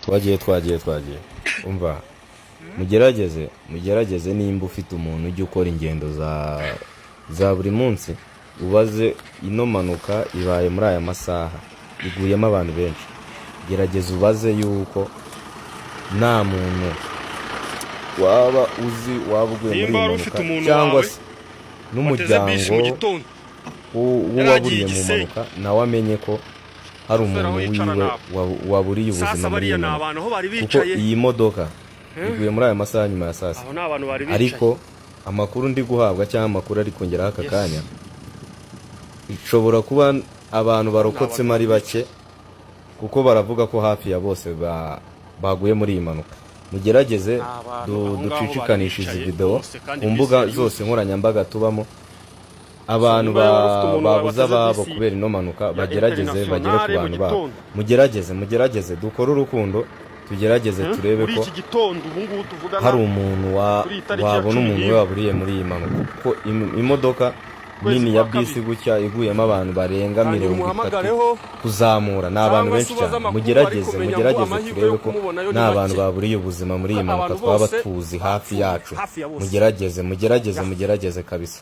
Twagiye, twagiye, twagiye. Umva, mugerageze, mugerageze. Nimba ufite umuntu ujya ukora ingendo za buri munsi, ubaze. Ino mpanuka ibaye muri aya masaha, iguyemo abantu benshi. Gerageza ubaze yuko nta muntu waba uzi waba uguye muri Nimba iyi wari ufite mpanuka umuntu cyangwa wawe se wateze bisi mu n'umuryango gitondo yaragiye w'uwaburiye mu Gisenyi, mpanuka, nawe amenye ko hari shoferi aho umuntu yicara wiwe nabo. Waburiye ubuzima Sasa muri iyi bariya ni mpanuka, abantu aho bari kuko bicaye. iyi modoka iguye muri aya masaha nyuma ya saa sita. Aho ni abantu bari bicaye. Ariko amakuru ndi guhabwa cyangwa amakuru ari kongeraho aka kanya, ishobora kuba abantu barokotsemo ari bake, kuko baravuga ko hafi ya bose baguye muri iyi mpanuka. Mugerageze Ni abantu aho ngaho bari ducicikanishe izi bicaye videwo bose, kandi ku bisi mbuga yari zose nkoranyambaga tubamo. Abantu Niba wari ufite umuntu wawe babuze wateze ababo bisi kubera ino mpanuka, ya bagerageze bagere ku Internationale mu bantu babo. gitondo, Mugerageze, mugerageze dukore urukundo, tugerageze turebe muri ko iki gitondo ubu ngubu tuvugana, hari umuntu kuri iyi tariki ya wabona cumi umuntu we n'imwe waburiye muri iyi mpanuka, kuko imodoka ukwezi nini ya kwa bisi kabiri, gutya iguyemo abantu barenga tangira 30 umuhamagareho kuzamura, ni abantu cyangwa se benshi ubaze cyane. amakuru, ariko Mugerageze, menya ngo mugerageze amahirwe turebe yo ko kumubonayo ni nta bantu make, baburiye ubuzima muri iyi kuko mpanuka abantu twaba bose tuzi hafi bapfuye yacu. hafi ya bose. Mugerageze, mugerageze, Ya. mugerageze kabisa.